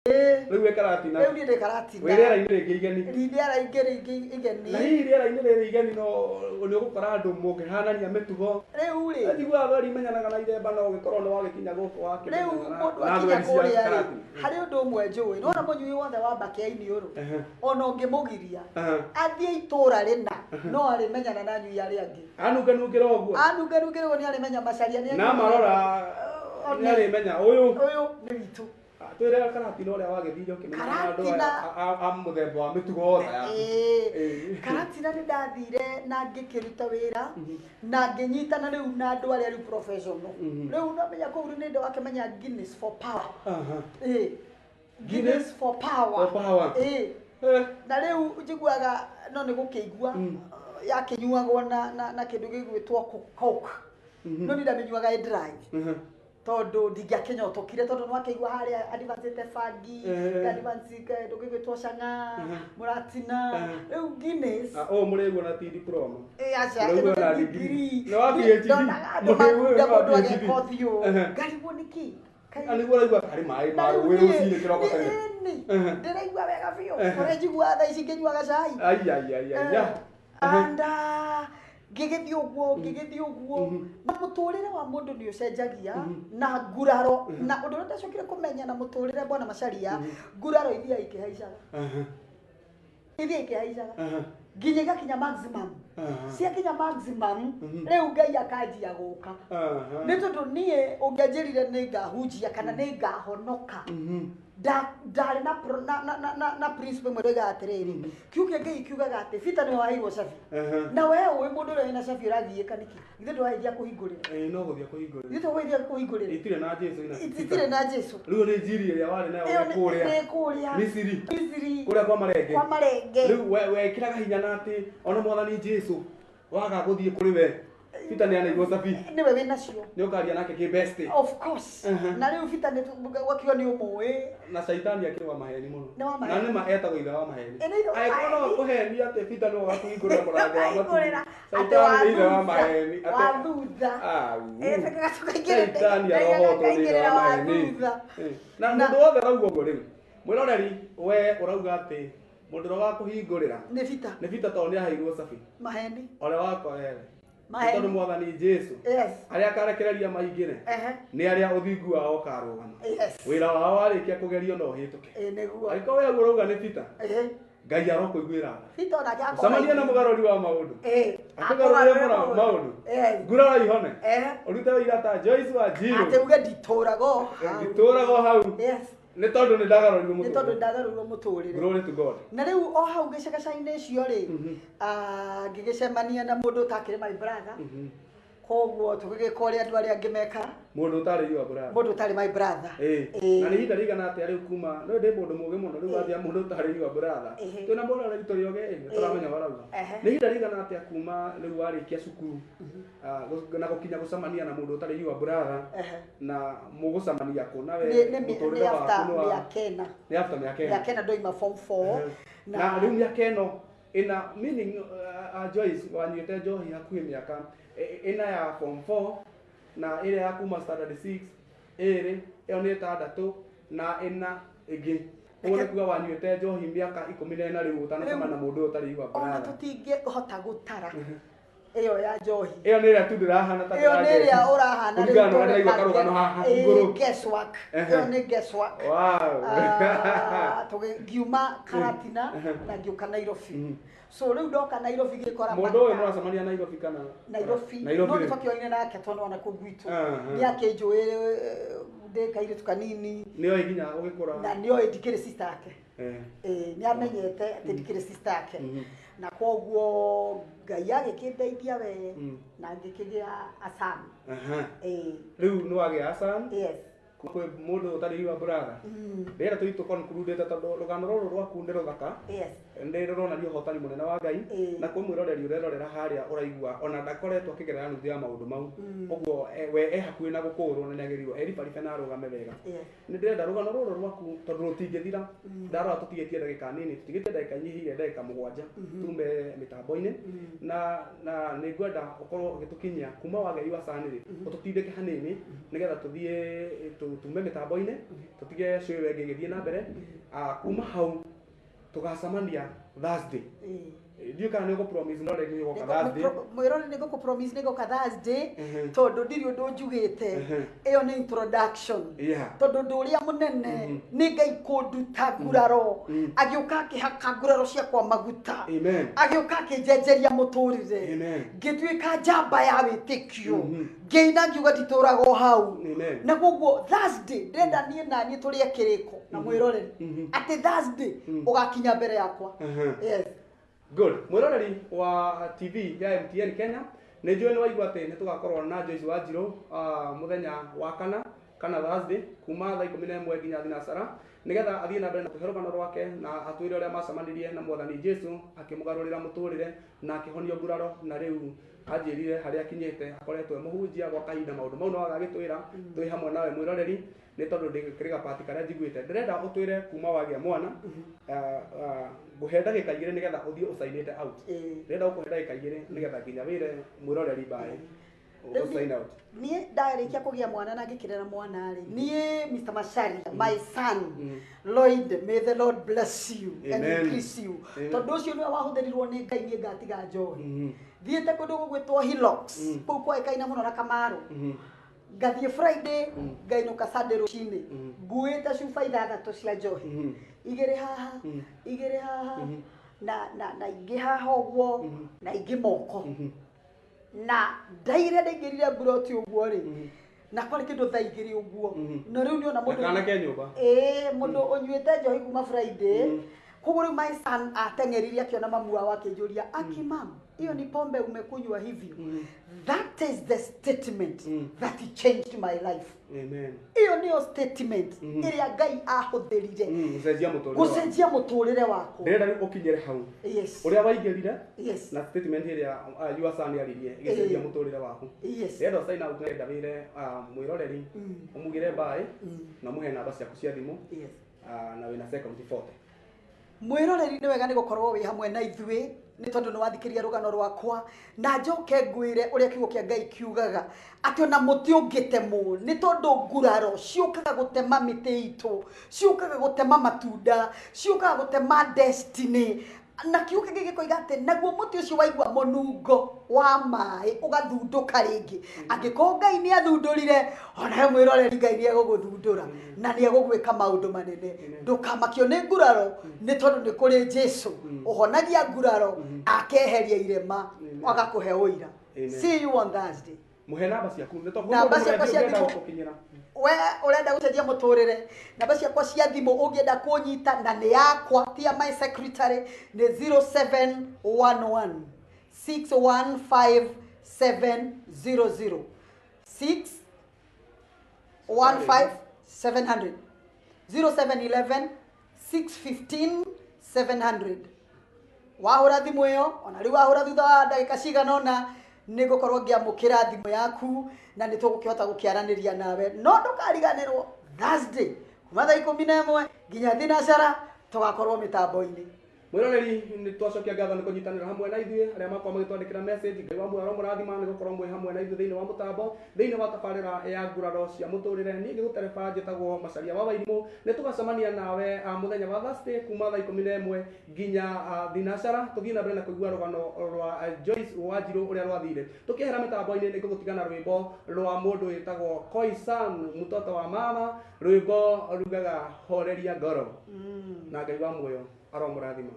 Rĩu wĩ Karatina. Rĩu niĩ ndĩ Karatina. Wĩ rĩera-inĩ rĩngĩ igeni. Rĩera-inĩ rĩngĩ igeni. Na hihi rĩera-inĩ rĩrĩ igeni no nĩ ũgũkora andũ mũngĩhanania mĩtugo. Rĩu rĩ, Njiguaga thweri imenyanaga na ithemba, no ũgĩkorwo nĩ wagĩkinya gũkũ rĩu wakĩmenyana mũndũ na akinya thweri cia kũrĩa rĩ, Karatina. harĩ ũndũ ũmwe njũĩ, nĩwona mũnyui wothe wa mbakĩ ya iniũrũ, ona ũngĩmũgiria athiĩ itũra rĩna, no arĩmenyana na anyui arĩa angĩ. Anunganungĩra ũguo. Anunganungĩra ũguo nĩ arĩmenya macaria nĩ Na marora nĩ arĩmenya ũyũ. Ũyũ nĩ witũ. Twĩre Karatina ũrĩa wagĩthire ũkĩmenyana na andũ Karatina. aya a mũthemba wa mĩtugo ota yaku. Ĩĩ. Karatina nĩ ndathire na ngĩkĩruta wĩra na ngĩnyitana rĩu na andũ arĩa rĩu professional. Rĩu nomenya kũu rĩu nĩ ndakĩmenya Guinness for power. Ĩĩ. Guinness for power. For power. Ĩĩ. Na rĩu njiguaga no nĩ gũkĩigua yakĩnyuagwo na kĩndũ gĩgwĩtwo coke. No niĩ ndamĩnyuaga ĩ dry. Tondũ ndingĩakĩnyotokire, tondũ nĩwakĩigua harĩa advancĩte bangi, advance kĩndũ gĩgwĩtwo chang'aa, mũratina, rĩu Guinness. Ũũ mũrĩguo na ti diploma. Ĩ aca, Mũraigua ĩno na nĩ degree. degree. Nĩ wa PhD. Ndonaga andũ Mũrĩguo makunda nĩ wa mũndũ PhD. ageka ũthiũ. Ngarigwo nĩkĩ? Na nĩguo ũraigua tarĩ maĩ Na ma rĩu rũĩ niĩ- rũcinĩ kĩroko tene. ĩni, ndĩraigua wega biũ. Ũrĩa njiguaga thaa ici ngĩnyuaga cai. Ai ai ai ai ya. And ngĩgĩthiĩ ũguo, ngĩgĩthiĩ ũguo, na mũtũrĩre wa mũndũ nĩ ũcenjagia na nguraro, na ũndũ ũrĩa ndacokire kũmenya na mũtũrĩre, bwana Macharia, nguraro ithiaga ikĩhaicaga, ithiaga ikĩhaicaga nginya igakinya maximum. Ciakinya maximum, rĩu Ngai akanjia gũka. Nĩ tondũ niĩ ũngĩanjĩrire nĩ ngahunjia kana nĩ ngahonoka, ndarĩ na na principle ĩmwe ndoigaga atĩrĩrĩ, kiugo kĩa Ngai kiugaga atĩ Peter nĩwe waheirwo cabi. Na we ũĩ mũndũ ũrĩa wĩna cabi ũragiĩka nĩkĩ? Githĩ ndũrageria kũhingũrĩra? Ĩĩ, no gũthiĩ kũhingũrĩra. Githĩ tũgũthiĩ kũhingũrĩra? Itirĩ na Jesu ina. Itirĩ na Jesu. Rĩu nĩ njiri ĩrĩa warĩ nayo Ĩyo wĩ kũrĩa nĩ kũrĩa Misiri. Misiri. Kũrĩa kwa marenge. Kwa marenge. Rĩu wekĩraga hinya na atĩ ona Mwathani Jesu waga gũthiĩ kũrĩ we, Peter nĩ anaigua cabi. Nĩwe wĩnacio. Nĩ ũkaria nake kĩ best. Of course. Na rĩu Peter nĩ wakiuga nĩ ũmũĩ. Na caitani akĩrĩ wa maheni mũno. Nĩ wa maheni. Na nĩ ma etagwo ithe wa maheni. Ĩ, nĩ ithe wa Angĩkorwo no maheni. akũhenia atĩ Peter nĩwe ũgakũhingũrĩra mũrango wa matu. Akahingũrĩra atĩ Caitani nĩ ithe wa wa maheni. thutha, wa thutha. Au. Ĩ, tũkaingĩrĩra Caitani arohotwo nĩ ithe wa wa maheni. thutha. Na mũndũ wothe ũrauga ũguo rĩu, mwĩroreri, we ũrauga atĩ mũndũ ũrĩa wakũhingũrĩra nĩ Peter. Nĩ Peter, tondũ nĩ aheirwo cabi. Maheni. Ũrĩa wakorere. Maheni. Tondũ Mwathani Jesu arĩa akarekereria maingĩre nĩ arĩa ũthingu wao ũkarũgama. Wĩra wao warĩkia kũgerio no ũhĩtũke. Ĩ nĩguo. Angĩkorwo we ũguo ũrauga nĩ Peter, Ngai arokũiguĩra tha. Peter onake akorwo Ũcemanie na mũgarũri wa maũndũ. Akũgarũrĩre maũndũ. Nguraro ihone. Ũrute wĩira ta Joyce wa Atĩ Njirũ. uge nditũraga o hau. Nditũraga o hau. Nĩ tondũ nĩ ndagarũrirwo Nĩ tondũ mũtũrĩre. ndagarũrirwo mũtũrĩre. Glory to God. Na rĩu o hau gĩcagaca-inĩ icio rĩ, ngĩgĩcemania na mũndũ ũtakĩrĩ my brother. Koguo tũgĩgĩka ũrĩa andũ arĩa angĩ meka. Mũndũ ũtarĩ your brother. Mũndũ ũtarĩ my brother. Ĩĩ. Na nĩ ihinda rĩigana atĩa rĩu kuma no ndĩ mũndũ mũgĩ mũno rĩu wathia mũndũ ũtarĩ your brother. Twĩna mũroreri tũrĩ oge nĩ tũramenya warauga. Nĩ ihinda rĩigana atĩa kuma rĩu warĩkia cukuru na gũkinya gũcemania na mũndũ ũtarĩ your brother, na mũgũcemania kũ na we Nĩ mũtũrĩre after waku nĩ wa mĩaka ĩna. Nĩ after mĩaka ĩna. Mĩaka ĩna ndoima form 4. Na rĩu mĩaka ĩno ĩna meaning Joyce wanyuĩte njohi hakuhĩ mĩaka ĩna ya form 4 na ĩrĩa ya kuma standard 6 ĩrĩ ĩyo nĩ ĩtandatũ na ĩna ĩngĩ. Ũguo nĩ kuga wanyuĩte njohi mĩaka 14 rĩu ũtanacemania na mũndũ ũyũ ũtarĩ your Ona brother. tũtingĩhota gũtara ĩyo ya njohi. Ĩyo nĩ ĩrĩa tu ndĩrahana ta Ĩyo nĩ ĩrĩa ũrahana. Kũringana na ũrĩa ndĩraigua karũgano haha igũrũ. Guesswork. Ĩyo nĩ guesswork. Wow. Ngiuma Karatina na ngĩũka Nairobi. So rĩu ndoka Nairobi ngĩkora Mũndũ ũyũ mũracemania Nairobi kana Nairobi. Nairobi No rĩ? nĩ twakĩonire nake tondũ ona kũu gwitũ. Aha. Nĩ akĩnjũĩ ndĩ kairĩtu kanini. Nĩoĩ nginya ũgĩkũra. Na nĩoĩ ndikĩrĩ sister yake. Nĩ amenyete atĩ ndikĩrĩ sister yake. Na koguo Ngai agĩkĩndeithia we na ngĩkĩgĩa Asan. Rĩu nĩ wagĩa Asan. Yes. Kwĩ mũndũ ũtarĩ your brother. Ndĩrenda tũthiĩ tũ conclude tondũ rũgano rũrũ rwaku nĩ rũthaka. Nĩ rũronania ũhotani mũnene wa Ngai. Na kwĩ mwĩroreri ũrerorera harĩa ũraigua ona ndakoretwo akĩgerera nuthu ya maũndũ mau. Ũguo we e hakuhĩ na gũkũrwo na nĩagĩrĩirwo eribaribe na arũgame wega. Nĩ ndĩrenda rũgano rũrũ rwaku tondũ rũtingĩthira. Ndarora tũtigĩtie ndagĩka nini, tũtigĩtie ndagĩka inyihĩire ndagĩka 7 tume mĩtambo-inĩ. Na nĩ ngwenda ũkorwo ũgĩtũkinyia kuma wagĩa your son rĩ, ũtũtindĩke hanini nĩgetha tũthiĩ Tume mĩtambo-inĩ tũtige show ĩyo ĩngĩ ĩgĩthiĩ na mbere. Kuma hau tũgacemania Thursday. Ndiũĩ kana nĩ ũgũ-promise no rĩngĩ ũgoka Thursday. Mwĩrore nĩ ngũkũ-promise nĩ ngoka Thursday, tondũ ndirĩ ũndũ njugĩte. Ĩyo nĩ introduction. Tondũ ũndũ ũrĩa mũnene nĩ Ngai kũnduta nguraro, agĩũka akĩhaka nguraro ciakwa maguta, agĩũka akĩnjenjeria mũtũrĩre, ngĩtuĩka njamba ya wĩtĩkio, ngĩina ngiuga nditũraga o hau. Na koguo Thursday ndĩrenda niĩ na niĩ tũrĩe kĩrĩko na mwĩroreri atĩ Thursday ũgakinya mbere yakwa. Yes. Good. Mwĩroreri wa TV ya MTN Kenya, nĩ njũĩ nĩ waigua atĩ nĩ tũgakorwo na Joyce Wanjiru mũthenya wa kana Thursday kuma thaa 11 nginya thinacara, nĩgetha athiĩ na mbere na kũhe rũgano rwake na atwĩre ũrĩa macemanirie na Mwathani Jesu akĩmũgarũrĩra mũtũrĩre na akĩhonio nguraro, na rĩu anjĩrire harĩa akinyĩte akoretwo e mũhunjia gwa kahinda. Maũndũ mau no agagĩtwĩra twĩ hamwe nawe mwĩroreri, nĩ tondũ ndĩkĩrĩ gabati karĩa njiguĩte. Ndĩrenda ũtwĩre kuma wagĩa mwana, ngũhe ndagĩka 2 nĩgetha ũthiĩ ũcainĩte out. Ndĩrenda ũkũhe ndagĩka 2 nĩgetha nginya wĩre mwĩroreri mbaĩ sign out. Niĩ ndarĩkia kũgĩa mwana na ngĩkĩrera mwana rĩ, niĩ Mr. Macharia, my son Lloyd, may the Lord bless you and increase you. Tondũ ũcio nĩwe wahũthĩrirwo nĩ Ngai, niĩ ngatiga njohi. Thiĩte kũndũ gũgwĩtwo Hilux, kũu kwaĩkaine mũno na Kamaru. Ngathiĩ Friday, ngainũka Sunday rũcinĩ, nguĩte cuba 6 cia njohi, 2 haha, 2 haha, na ingĩ haha ũguo, na ingĩ moko. Na ndaire ndaingĩrire mburoti ũguo rĩ, na kwarĩ kĩndũ thaa 2 ũguo. Na rĩu nĩona mũndũ kana ke nyũmba. Mũndũ ũnyuĩte njohi kuma Friday. Koguo rĩu my son ateng'eririe akĩona mamu wao akĩnjũria, aki mam, hiyo ni pombe umekunywa hivyo? That is the statement that changed my life. Amen. Iyo niyo statement ĩrĩa Ngai ahũthĩrire gũcenjia mũtũrĩre wakwa. Ndĩrenda rĩu ũkinyĩre hau. Yes. Ũrĩa waingĩrire. Yes. Na statement ĩrĩa your son aririe ĩgĩcenjia mũtũrĩre waku. Yes. Ndĩrenda sign out, ndĩrenda wĩre mwĩroreri ũmugĩre bye na mũhe namba ciaku cia thimũ. Yes. Na wĩna second 40. Mwĩroreri nĩ wega nĩ gũkorwo wĩ hamwe na ithuĩ, nĩ tondũ nĩ wathikĩria rũgano rwakwa, na njoke ngwĩre ũrĩa kiugo kĩa Ngai kiugaga atĩ ona mũtĩ ũngĩtemwo, nĩ tondũ nguraro ciũkaga gũtema mĩtĩ itũ, ciũkaga gũtema matunda, ciũkaga gũtema destiny. Na kiugo kĩngĩ gĩkoiga atĩ naguo mũtĩ ũcio waigua mũnungo wa maĩ ũgathundũka rĩngĩ. Angĩkorwo Ngai nĩ athundũrire, onawe mwĩroreri Ngai nĩ egũgũthundũra na nĩ egũgwĩka maũndũ manene. Ndũkamakio nĩ nguraro, nĩ tondũ nĩ kũrĩ Jesu ũhonagia nguraro, akeheria irema, agakũhe ũira. See you on Thursday. Mũhe namba ciaku, nĩ tondũ namba ciakwa cia thimũ. We ũrenda gũcenjia mũtũrĩre, namba ciakwa cia thimũ ũngĩenda kũnyita na nĩ yakwa, ti ya my secretary, nĩ 0711 615 700 615 700 0711 615 700. Wahũra thimũ ĩyo, ona rĩu wahũra thutha wa ndagĩka cigana ũna, nĩ ngũkorwo ngĩamũkĩra thimũ yaku na nĩ tũgũkĩhota gũkĩaranĩria nawe. No ndũkariganĩrwo Thursday kuma thaa 11 nginya thinacara tũgakorwo mĩtambo-inĩ. Mwĩroreri, nĩ twacokia ngatho nĩ kũnyitanĩra hamwe na ithuĩ arĩa makorwo magĩtwandĩkĩra message. Ngai wa muoyo aromũrathima nĩ gũkorwo mwĩ hamwe na ithuĩ thĩinĩ wa mũtambo, thĩinĩ wa tabarĩra ya nguraro cia mũtũrĩre. Niĩ ngĩgũtereba njĩtagwo Macharia wa Wairimũ. Nĩ tũgacemania nawe mũthenya wa Thursday kuma thaa 11 nginya thinacara, tũthiĩ na mbere na kũigua rũgano rwa Joyce Wanjiru ũrĩa rwathire. Tũkĩehera mĩtambo-inĩ nĩ ngũgũtiga na rwĩmbo rwa mũndũ wĩtagwo Koisan, mtoto wa mama, rwĩmbo rugaga horeria ngoro. Na Ngai wa muoyo aromũrathima.